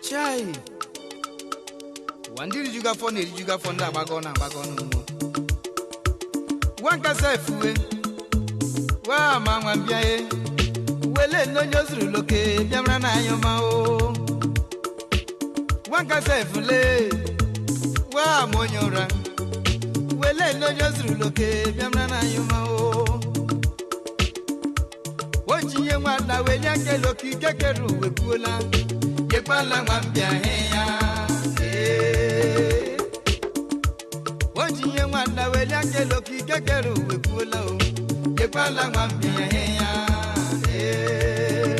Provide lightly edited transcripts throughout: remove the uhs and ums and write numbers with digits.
Chai, ụwa ndị rijugo afọ na-erijugo afọ, ndị agbagọ na-agbagọ n'ụmụ nwa nkasa efuwe wa ma nwa mbịaye wele n'onye ozuru loke bịamara na anyị ọma o. Nwa nkasa efule wa ma onye ụra wele n'onye ozuru loke bịamara na anyị ọma o. O ji ihe nwata welie aka elu, okike kere uwe kwuola yekwala nwa mbịa he ya. Ee. O ji ihe nwata welie aka elu, okike kere uwe kwuola o yekwala nwa mbịa he ya. Ee.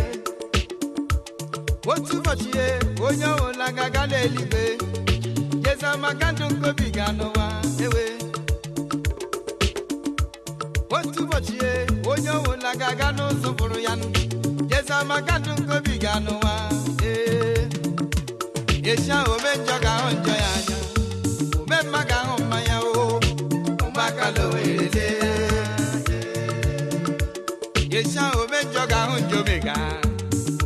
Otu ụbọchị ye, onye ọbụla ga-aga n'eluigwe jeza maka ndụ nkobi ga n'ụwa ewe. Otu ụbọchị ye, onye ọbụla ga-aga n'ụzọ bụrụ ya nụ jeza maka ndụ nkobi ga n'ụwa. Ee, echi ahụ ome njọ ga-ahụ njọ ya anya, ome mma ga-ahụ mmanya o, ụmụaka lowerele. Echi ahụ ome njọ ga-ahụ njọ mega,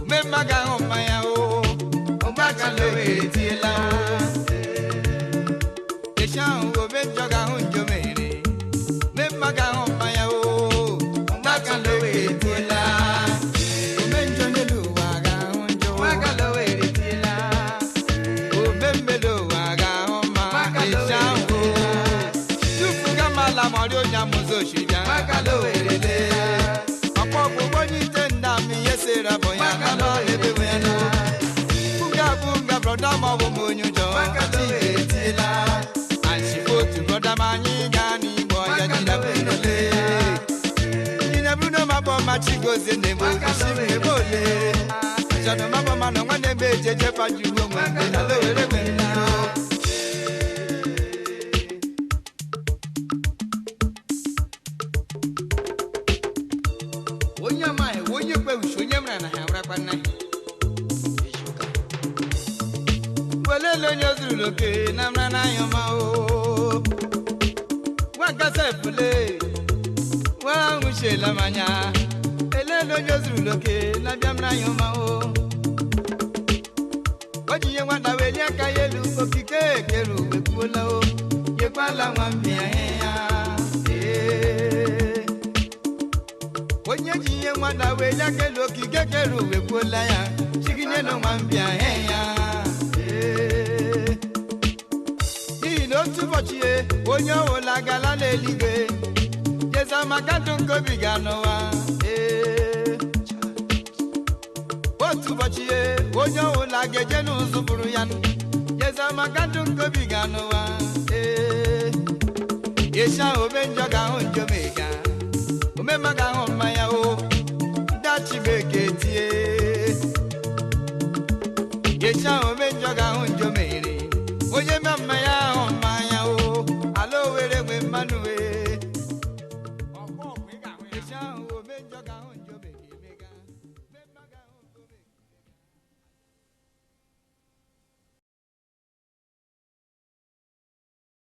ome mma ga-ahụ mmanya o, ụmụaka lowere tiela o. Echi ahụ ome njọ ga-ahụ njọ mere, ome mma ga-ahụ mmanya o, ụmụaka lowere tiela. Ome njọ n'elu ụwa ga-ahụ njọ, ụmụaka lowere tiela. Ome mmelu ụwa ga-ahụ mma. Echi ahụ tupu gamala mọrị onye amụzụ oshibịa ọkpọ ọgwụgwọ onye ite ndam ihe sere bụ ya na ebe nwe ya nọ. Bunga bunga brọda ma ọ bụ m onye ụjọ tiela anshikwa otu brọda ma anyị gaa n'igbo ọhịa jidabunole jidabruno ma bụ ọma chigozie na-eme isi m ebe ole achọrọ ma bụ ma na nwanne m ejeje fajuo nwe mgbe na lowere nwe m. Onye amaghị onye kwe uche onye mara na ha nwrakwa nna ya welele onye zuru loke na mara n'anya ọma o. Nwa nkasa efule nwa ahụchiela m anya, elele onye zuru loke na bịa mara anya ọma o. O ji ihe nwata welie aka ya elu, okike ekere uwe kwuola o yekwala nwa mbịa ya. Ee, onye ji ihe nwata welie aka elu, okike kere uwe kwuola ya chiginye na nwa mbịa ya. Ee, n'ihi na otu ụbọchị ye, onye ọbụla gala n'eluigwe jeza maka ndụ nkobi ga n'ụwa. Ee, otu ụbọchị ye, onye ọbụla ga-eje n'ụzụ bụrụ ya nụ jeza maka ndụ nkobi ga n'ụwa. Ee, echi ahụ ome njọ ga-ahụ njọ mega, ome mma ga-ahụ